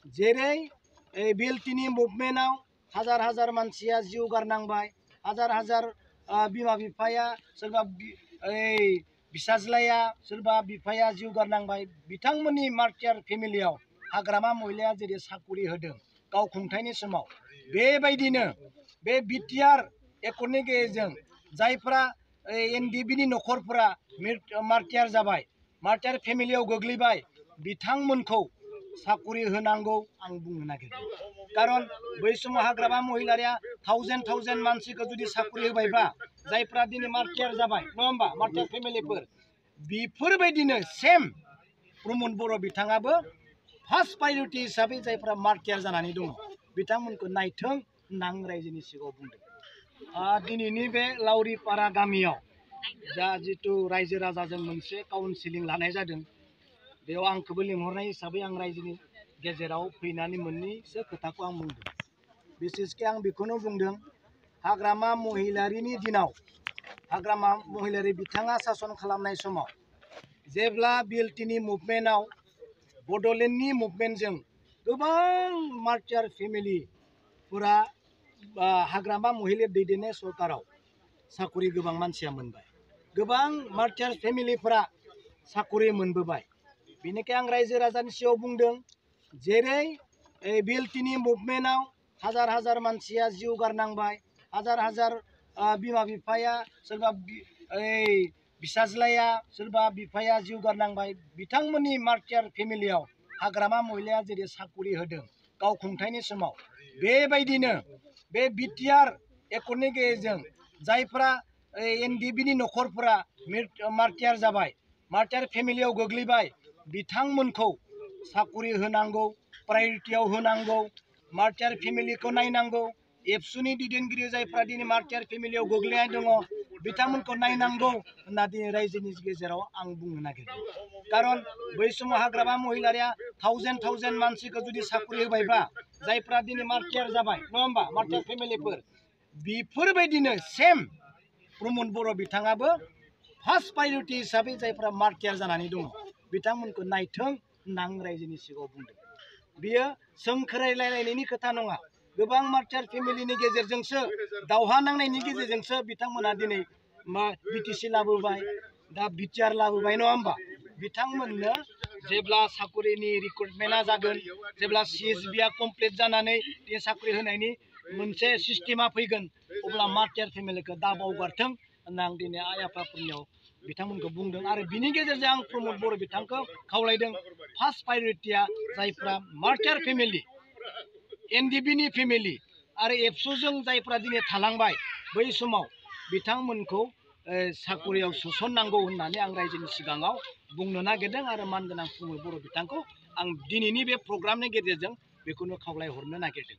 जेरै बिएलटिनि मुभमेन्टआव हाजार हाजार मानसिया जिउ गारनांबाय, हाजार हाजार बिमा बिफाया सोरबा बिसाज्लाया सोरबा बिफाया जिउ गारनांबाय। बिथांमोननि मार्टियार फेमिलियाव हाग्रामा महिलाया जेरै साकुरि होदों गाव खुंथायनि समाव, बेबायदिनो बे बिटिआर एकर्डनि गेजेरजों जायफ्रा एनडिएफबिनि न'खरफोरा मार्टियार जाबाय, मार्टियार फेमिलियाव गोग्लैबाय, बिथांमोनखौ साकुरि होनांगौ आं बुंनो नागिरदों। कारन बै समाव हाग्रामा महिलारिया थाउजेन्ड मानसिखौ जुदि साकुरि होबायबा, जायफ्रा दिनै मार्टियार जाबाय नङा होमबा, मार्टियार फेमिलिफोर, बेफोरबायदिनो सेम प्रमद बर' बिथाङाबो फार्स्ट प्रायरिटि हिसाबै जायफ्रा मार्टियार जानानै दङ बिथांमोनखौ नायथों होनना आं रायजोनि सिगाङाव बुंदों। दिनैनि बे लावरिपारा गामियाव जा जिथु रायजो राजाजों मोनसे काउन्सिलिं लानाय जादों, बेयाव आंखौबो लिंहरनाय हिसाबै आं रायजोनि गेजेराव फैनानै मोननैसो खोथाखौ आं बुंदों। बिसेसके आं बेखौनो बुंदों, हाग्रामा महिलारिनि दिनाव हाग्रामा महिलारि बिथाङा सासन खालामनाय समाव जेब्ला बिएलटिनि मुभमेन्टआव बड'लेण्डनि मुभमेन्टजों गोबां मार्टियार फेमिलिफोरा हाग्रामा महिलारि दैदेननाय सरकाराव साकुरि गोबां मानसिया मोनबाय, गोबां मार्टियार फेमिलिफोरा साकुरि मोनबोबाय। बेनिखायनो आं रायजो राजानि सिगाङाव बुंदों, जेरै बिएलटिनि मुभमेन्टआव हाजार हाजार मानसिया जिउ गारनांबाय, हाजार हाजार बिमा बिफाया सोरबा बिसाज्लाया सोरबा बिफाया जिउ गारनांबाय। बिथांमोननि मार्टियार फेमिलियाव हाग्रामा महिलाया जेरै साकुरि होदों गाव खुंथायनि समाव, बेबायदिनो बे बिटिआर एकर्डनि गेजेरजों जायफ्रा एनडिएफबिनि न'खरफोरा मार्टियार जाबाय, मार्टियार फेमिलियाव गोग्लैबाय, बिथांमोनखौ साकुरि होनांगौ, प्रायरिटियाव होनांगौ, मार्टियार फेमिलिखौ नायनांगौ। एबसुनि दैदेनगिरि जायफ्रा दिनै मार्टियार फेमिलियाव गोग्लैनाय दङ बिथांमोनखौ नायनांगौ होनना दिनै रायजोनि गेजेराव आं बुंनो नागिरदों। कारन बै समाव हाग्रामा महिलारिया थाउजेन्ड मानसिखौ जुदि साकुरि होबायबा, जायफ्रा दिनै मार्टियार जाबाय नङा होमबा, मार्टियार फेमिलिफोर, बेफोरबायदिनो सेम प्रमद बर' बिथाङाबो फार्स्ट प्रायरिटि हिसाबै जायफ्रा मार्टियार जानानै दङ बिथांमोनखौ नायथों होनना आं रायजोनि सिगाङाव बुंदों। बियो सोंखोरायलायनायनि खोथा नङा, गोबां मार्टियार फेमिलिनि गेजेरजोंसो दावहा नांनायनि गेजेरजोंसो बिथांमोना दिनै बिटिसि लाबोबाय, दा बिटिआर लाबोबाय नङा होमबा। बिथांमोननो जेब्ला साकुरिनि रिक्रुटमेन्टआ जागोन, जेब्ला सिएसबिआ कमप्लिट जानानै साकुरि होनायनि मोनसे सिस्टेमा फैगोन, अब्ला मार्टियार फेमिलिखौ दा बावगारथों होनना आं दिनै आइ आफाफोरनियाव बिथांमोनखौ बुंदों। आरो बिनि गेजेरजों आं प्रमद बर' बिथांखौ खावलायदों, फार्स्ट प्रायरिटिया जायफ्रा मार्टियार फेमिलि, एनडिएफबिनि फेमिलि आरो एबसुजों जायफ्रा दिनै थालांबाय, बै समाव बिथांमोनखौ साकुरियाव सोसननांगौ होननानै आं रायजोनि सिगाङाव बुंनो नागिरदों। आरो मानगोनां प्रमद बर' बिथांखौ आं दिनैनि बे प्रग्रामनि गेजेरजों बेखौनो खावलायहरनो नागिरदों।